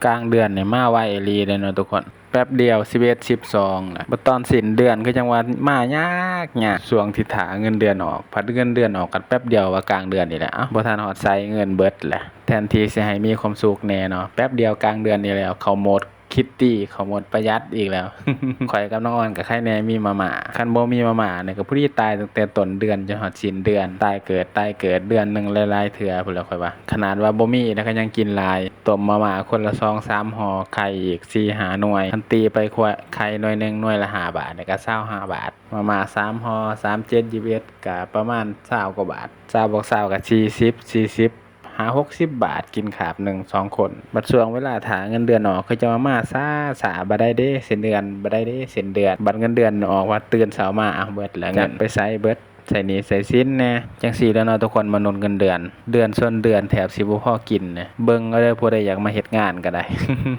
ກາງເດືອນນີ້ມາໄວອີ່ຫຼີເດ້ເນາະທຸກຄົນ ແປັບດຽວສິບເອັດ ສິບສອງແລ້ວ ບັດຕອນສິ້ນເດືອນຄືຈັ່ງວ່າມາຍາກໆ ຊ່ວງທີ່ຖ້າເງິນເດືອນອອກ ພັດເງິນເດືອນອອກກັນແປັບດຽວວ່າກາງເດືອນນີ້ແຫຼະ ເອົ້າ ບໍ່ທັນຮອດໃສເງິນເບິດແຫຼະ ແທນທີ່ຊິໃຫ້ມີຄວາມສຸກແດ່ເນາະ ແປັບດຽວກາງເດືອນນີ້ແລ້ວ ເຂົ້າໂໝດຄິດຕີ້ ເຂົ້າໂໝດປະຢັດອີກແລ້ວ ຂ້ອຍກັບນ້ອງອອນກໍໃຄແດ່ມີມາມ່າ ຄັນບໍ່ມີມາມ່ານີ້ກໍພໍດີຕາຍຕັ້ງແຕ່ຕົ້ນເດືອນຈົນຮອດສິ້ນເດືອນ ຕາຍເກີດ ຕາຍເກີດ ເດືອນໜຶ່ງຫຼາຍໆເທື່ອພຸ້ນແຫຼະຂ້ອຍວ່າ ຂະໜາດວ່າບໍ່ມີແລ້ວກໍຍັງກິນຫຼາຍ ຕົ້ມມາມ່າຄົນລະສອງສາມຫໍ່ ໄຂ່ອີກສີ່ຫ້າໜ່ວຍ ຄັນຕີໄປຂວດໄຂ່ໜ່ວຍໜຶ່ງ ໜ່ວຍລະຫ້າບາດ ນີ້ກໍຊາວຫ້າບາດ ມາມ່າສາມຫໍ່ ສາມເຈັດ ຊາວເອັດ ກໍປະມານຊາວກວ່າບາດ ຊາວບວກຊາວກໍສີ່ສິບ ສີ່ສິບ ຫາຫົກສິບບາດ ກິນຄາບໜຶ່ງສອງຄົນ ບັດຊ່ວງເວລາຖ້າເງິນເດືອນອອກ ເຂົາເຈົ້າມາຊ້າໆ ບໍ່ໄດ້ເດ້ ສິ້ນເດືອນ ບໍ່ໄດ້ເດ້ ສິ້ນເດືອນ ບັດເງິນເດືອນອອກ ວ່າຕື່ນເຊົ້າມາ ເອົາ ເບິດແລ້ວ ເງິນໄປໃສເບິດ ໃຊ້ໜີ້ໃຊ້ສິນແດ່ ຈັ່ງຊີ້ແຫຼະເນາະທຸກຄົນ ມະນຸດເງິນເດືອນ ເດືອນຊົນເດືອນແທບຊິບໍ່ພໍກິນນະ ເບິ່ງເອົາເດີ ຜູ້ໃດຢາກມາເຮັດງານກໍໄດ້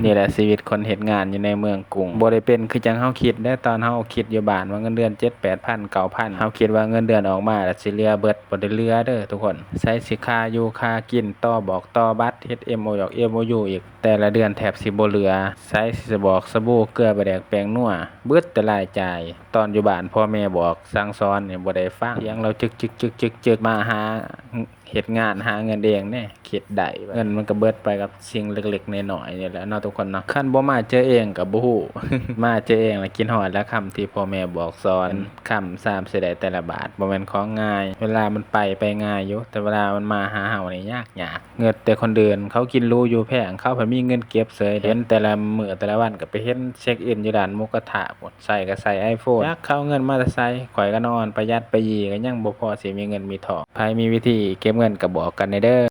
ນີ້ແຫຼະຊີວິດຄົນເຮັດງານຢູ່ໃນເມືອງກຸງ ບໍ່ໄດ້ເປັນຄືຈັ່ງເຮົາຄິດເດ້ ຕອນເຮົາຄິດຢູ່ບ້ານວ່າເງິນເດືອນເຈັດແປດພັນ ເກົ້າພັນ ເຮົາຄິດວ່າເງິນເດືອນອອກມາແລ້ວຊິເຫຼືອເບິດ ບໍ່ໄດ້ເຫຼືອເດີທຸກຄົນ ໃຊ້ຊິຄ່າຢູ່ຄ່າກິນ ຕໍ່ບອກຕໍ່ບັດ ເຮັດເອັມໂອ ອອກເອັມໂອຢູອີກ ແຕ່ລະເດືອນແທບຊິບໍ່ເຫຼືອ ໃຊ້ຊິບອກສະບູ ເກືອ ປາແດກ ແປ້ງນົວ ເບິດແຕ່ລາຍຈ່າຍ ຕອນຢູ່ບ້ານພໍ່ແມ່ບອກສັ່ງສອນນີ້ບໍ່ໄດ້ຟັງ ຖຽງລາວຈຶກໆໆໆ ມາຫາເຮັດງານຫາເງິນເອງແດ່ ຄິດໄດ້ ເງິນມັນກໍເບິດໄປກັບສິ່ງເລັກໆນ້ອຍໆນີ້ແຫຼະເນາະທຸກຄົນເນາະ ຄັນບໍ່ມາເຈີເອງກໍບໍ່ຮູ້ ມາເຈີເອງລະຄິດຮອດລະຄຳທີ່ພໍ່ແມ່ບອກສອນ ຄຳສາມຊິໄດ້ແຕ່ລະບາດ ບໍ່ແມ່ນຂອງງ່າຍ ເວລາມັນໄປ ໄປງ່າຍຢູ່ ແຕ່ເວລາມັນມາຫາເຮົານີ້ຍາກໆ ເງິນແຕ່ຄົນອື່ນເຂົາກິນຫຼູຢູ່ແພງ ເຂົາພັດມີເງິນເກັບເສີຍ ເຫັນແຕ່ລະມື້ແຕ່ລະວັນກໍໄປເຫັນເຊັກອິນຢູ່ຮ້ານໝູກະທະພຸ້ນ ໃສ່ກໍໃສ່ໄອໂຟນ ຈັກເຂົາເອົາເງິນມາແຕ່ໃສ ຂ້ອຍກໍນອນປະຢັດປະຢີກໍຍັງບໍ່ພໍຊິມີເງິນມີທອງ ໃຜມີວິທີເກັບເງິນກໍບອກກັນແດ່ເດີ.